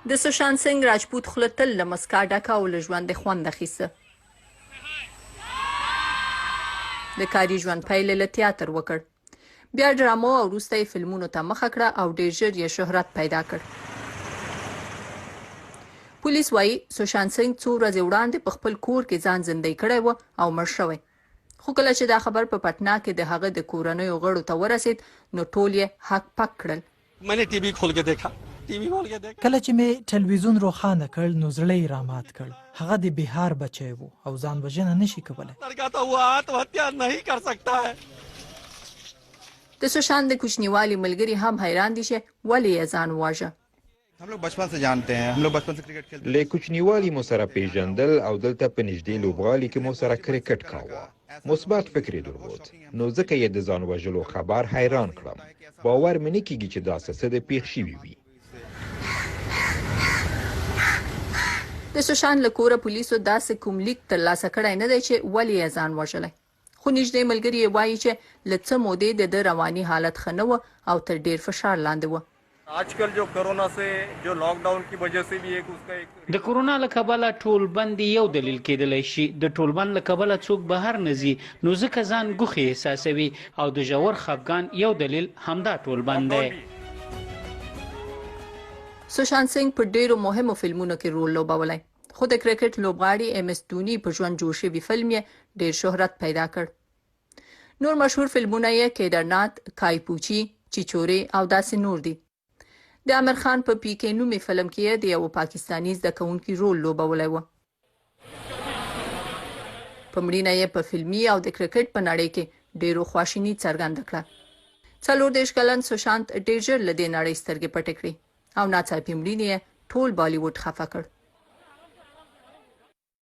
د سوشانت سینګ راجپوت خوله تل له مسکا ډکه او له ژوند خوند اخیسته. د کاري ژوند پیل یې له تیاتر وکړ. بیا ډرامو او وروسته یې فلمونو ته مخه کړه او ډېر ژر یې شهرت پیدا کړ. پولیس وايي، سوشانت سینګ څو ورځې وړاندې په خپل کور کې ځان زندۍ کړی و او مړ شوی. خو کله چې دا خبر په پټنا کې د هغه د کورنیو غړو ته ورسېد، نو ټول یې هک پک کړل. کله چې مې ټلویزیون روښانه کړ نو زړه یې رامات کړ. هغه د بهار بچی و او ځان وژنه نه شي کولی. د سوشانت د کوچنیوالي ملګري هم حیران دي چې ولې یې ځان وواژه. له کوچنیوالي مو سره پېژندل او دلته په نږدې لوبغالي کې مو سره کرکټ کاوه. مثبت فکر یې درلود، نو ځکه یې د ځان وژلو خبر حیران کړم. باور مې نه کېږي چې داسې څه دې پېښ شوي وي. د سوشانت له کوره پولیسو داسې کوم لیک ترلاسه کړی نه دی چې ولې یې ځان وژلی. خو نږدې ملګري یې وايي چې له څه مودې د ده رواني حالت ښه نه و او تر ډېر فشار لاندې و. د کرونا له کبله ټولبند یو دلیل کېدلی شي. د ټولبند له کبله څوک بهر نه ځي، نو ځکه ځان ګوښی احساسوي او د ژور خپګان یو دلیل همدا ټولبند دی. سوشانت سینګ په ډېرو مهمو فلمونو کې رول لوبولی. خو د کرکټ لوبغاړي ایم ایس دوني په ژوند جوړ شوي فلم یې ډیر شهرت پیدا کړ. نور مشهور فلمونه یې کیدرنات، کای پوچي، چیچورې او داسې نور دي. د عامر خان په پي کې نومي فلم کې یې د یوه پاکستاني زده کوونکي رول لوبولی و. په مړینه یې په فلمي او د کرکټ په نړۍ کې ډیرو خواشیني څرګنده کړه. 34 کلن سوشانت ډیر ژر له دې نړۍ سترګې پټې کړې او ناڅاپي مړینې یې ټول بالیووډ خفه کړ.